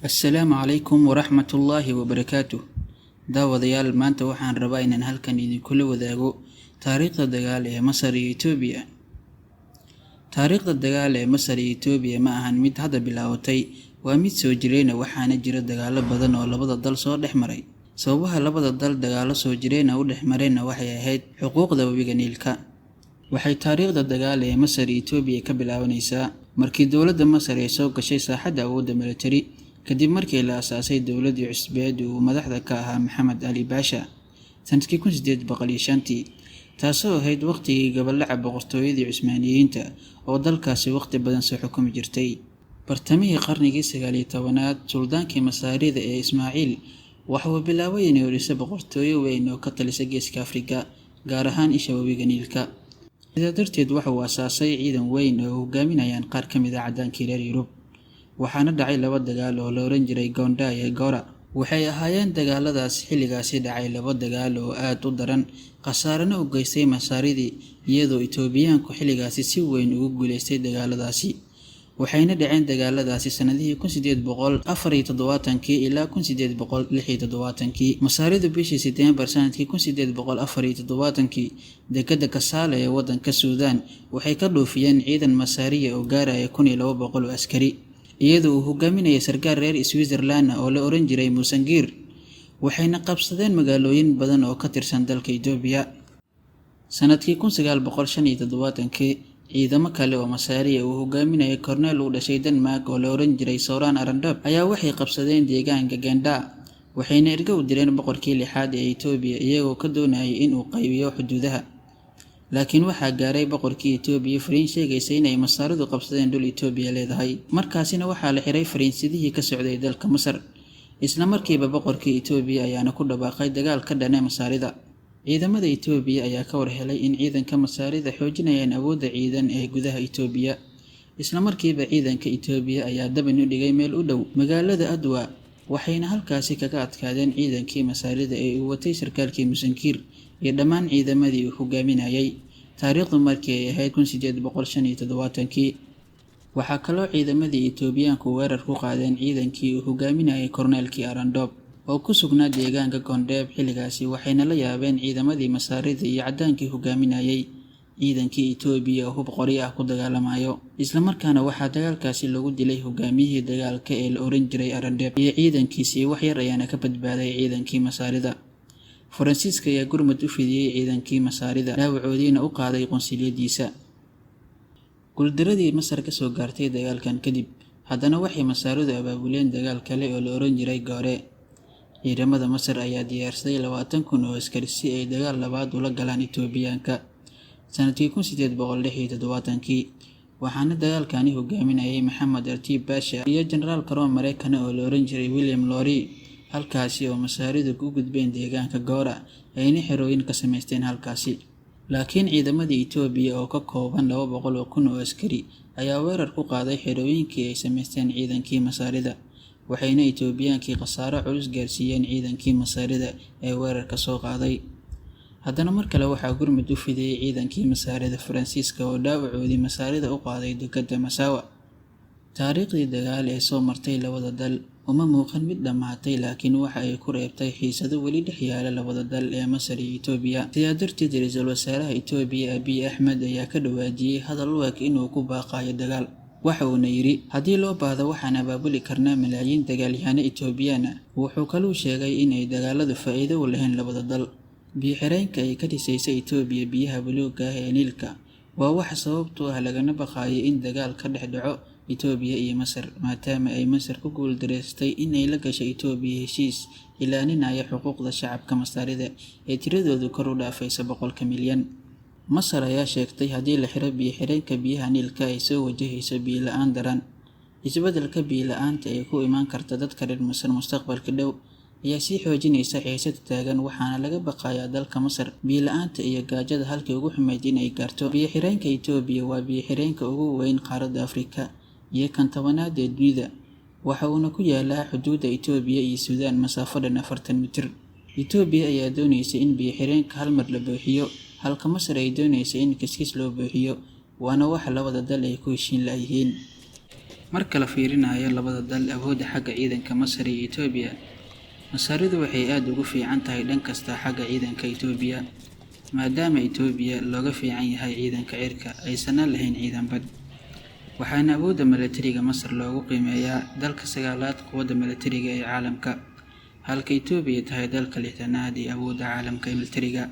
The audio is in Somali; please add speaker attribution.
Speaker 1: Assalaamu calaykum waraxmatullaahi wabarakaatuh. Daawadayaal, maanta waxaan rabaa inaan halkan idinkula wadaago taariikhda dagaal ee Masar iyo Itoobiya. Taariikhda dagaal ee Masar iyo Itoobiya ma ahan mid hadda bilaabatay, waa mid soo jireyna, waxaana jira dagaallo badan oo labada dal soo dhex maray. Sababaha labada dal dagaallo soo jireyna u dhex mareenna waxay ahayd xuquuqda webiga Niilka. Waxay taariikhda dagaal ee Masar iyo Itoobiya ka bilaabanaysaa markii dowladda Masar ay soo gashay saaxadda awoodda militari, kadib markii la aasaasay dowladdii cusbeed uu madaxda ka ahaa Maxamed Ali Baasha sanadkii 1805-tii, taasoo ahayd waqtigii gabalaca boqortooyadii Cusmaaniyiinta oo dalkaasi waqti badan soo xukumi jirtay. Bartamihii qarnigii 19aad, suldaankii Masaarida ee Ismaaciil waxa uu bilaabay inuu dhiso boqortooyo weyn oo ka talisa Geeska Afrika, gaar ahaan isha webiga Niilka. Sidaa darteed waxa uu aasaasay ciidan weyn oo hogaaminayaan qaar ka mid ah caddaankii reer Yurub, waxaana dhacay laba dagaal oo la oran jiray Gonda iyo Gora. Waxay ahaayeen dagaaladaas xilligaasi dhacay laba dagaal oo aad u daran, khasaarana u geystay Masaaridii, iyadoo Itoobiyaanku xilligaasi si weyn ugu guuleystay dagaaladaasi. Waxayna dhaceen dagaaladaasi sanadihii 1874-kii ilaa 1876-kii. Masaaridu bishii Sebtembar sanadkii 1874-kii dekedda Kasaale ee waddanka Suudaan waxay ka dhoofiyeen ciidan Masaariya oo gaaraya 1200 oo askari, iyadoo uu hogaaminayay sarkaal reer Switzerland ah oo la oran jiray Musangiir, waxayna qabsadeen magaalooyin badan oo ka tirsan dalka Itoobiya. Sanadkii 1975-kii, ciidamo kale oo Masaariya uu hogaaminayay korneel u dhashay Denmark oo la oran jiray Soran Arandab ayaa waxay qabsadeen deegaanka Genda, waxayna ergo u direen boqorkii lixaad ee Itoobiya iyagoo ka doonayay in uu qaybiyo xuduudaha. Laakiin waxaa gaaray boqorkii Itoobiya fariin sheegaysa inay Masaaridu qabsadeen dhul Itoobiya leedahay. Markaasina waxaa la xiray fariinsidihii ka socday dalka Masar. Isla markiiba boqorkii Itoobiya ayaana ku dhawaaqay dagaal ka dhana Masaarida. Ciidamada Itoobiya ayaa ka war helay in ciidanka Masaarida xoojinayaan awoodda ciidan ee gudaha Itoobiya. Isla markiiba ciidanka Itoobiya ayaa dabin u dhigay meel u dhow magaalada Adwa, waxayna halkaasi kaga adkaadeen ciidankii Masaarida ee uu watay sarkaalkii Musankiir iyo dhammaan ciidamadii uu hogaaminayay. Taariikhdu markii ay ahayd 1875-kii. Waxaa kaloo ciidamadii Itoobiyaanku weerar ku qaadeen ciidankii uu hogaaminayay korneelkii Arandoob oo ku sugnaa deegaanka Gondeeb xilligaasi, waxayna la yaabeen ciidamadii Masaarida iyo caddaankii hogaaminayay ciidankii Itoobiya oo hub qori ah ku dagaalamayo. Isla markaana waxaa dagaalkaasi lagu dilay hogaamiyihii dagaalka ee la oran jiray Arandheeb iyo ciidankiisii, wax yar ayaana ka badbaaday ciidankii Masaarida. Faransiiska ayaa gurmad u fidiyey ciidankii Masaarida, dhaawacoodiina u qaaday qunsuliyadiisa. Guuldaradii Masar ka soo gaartay dagaalkan kadib, haddana waxay Masaaridu abaabuleen dagaal kale oo la oran jiray Gore. Ciidamada Masar ayaa diyaarsaday 20,000 oo askari si ay dagaal labaad ula galaan Itoobiyaanka sanadkii 1876-kii, waxaana dagaalkani hogaaminayay Maxamed Artiib Baasha iyo jenaraal karoon Mareykana oo la oran jiray William Lori, halkaasi oo Masaaridu u gudbeen deegaanka Goora ayna xerooyin ka samaysteen halkaasi. Laakiin ciidamadii Itoobiya oo ka kooban 200,000 oo askari ayaa weerar ku qaaday xerooyinkii ay samaysteen ciidankii Masaarida, waxayna Itoobiyaankii khasaaro culus gaarsiiyeen ciidankii Masaarida ee weerarka soo qaaday. Haddana mar kale waxaa gurmud u fidiyey ciidankii Masaarida Faransiiska oo dhaawacoodii Masaarida u qaaday dekedda Massawa. Taariikhdii dagaal ee soo martay labada dal uma muuqan mid dhammaatay, laakiin waxa ay ku reebtay xiisado weli dhex yaala labada dal ee Masar iyo Itoobiya. Sidaa darteed ra'iisul wasaaraha Itoobiya Abiy Axmed ayaa ka dhawaajiyey hadal u eg inuu ku baaqayo dagaal. Waxa uuna yidhi, haddii loo baahdo waxaan abaabuli karnaa malaayiin dagaalyahano Itoobiyaan ah. Wuxuu kaluu sheegay in ay dagaaladu faa'iido u lahayn labada dal. Biyo-xireenka ay ka dhisaysa Itoobiya biyaha buluugga ah ee Niilka waa waxa sababtu ah lagana baqayo in dagaal ka dhex dhaco Itoobiya iyo Masar, maadaama ay Masar ku guuldareysatay in ay la gasho Itoobiya heshiis ilaalinaya xuquuqda shacabka Masaarida ee tiradoodu kor u dhaafaysa 100 milyan. Masar ayaa sheegtay haddii la xiro biyo-xireenka biyaha Niilka ay soo wajahayso biyo la'aan daran. Isbeddelka biyo la'aanta ee ku iman karta dadka reer Masar mustaqbalka dhow ayaa sii xoojinaysa xiisada taagan, waxaana laga baqayaa dalka Masar biyo la'aanta iyo gaajada halkii ugu xumayd in ay gaarto. Biyo-xireenka Itoobiya waa biyo-xireenka ugu weyn qaaradda Afrika iyo kan 10aad ee dunida, waxa uuna ku yaalaa xuduudda Itoobiya iyo Suudaan masaafo dhan 40 mitir. Itoobiya ayaa doonaysa in biyo-xireenka hal mar la buuxiyo, halka Masar ay doonayso in kiis kiis loo buuxiyo, waana waxa labada dal ay ku heshiin la'yihiin. Marka la fiirinayo labada dal awoodda xagga ciidanka Masar iyo Itoobiya, Masaaridu waxay aad ugu fiican tahay dhan kasta xagga ciidanka Itoobiya, maadaama Itoobiya looga fiican yahay ciidanka cirka aysanna lahayn ciidan bad. Waxaana awoodda milatariga Masar loogu qiimeeyaa dalka sagaalaad quwadda milatariga ee caalamka, halka Itoobiya tahay dalka 60aad ee awoodda caalamka ee milatariga.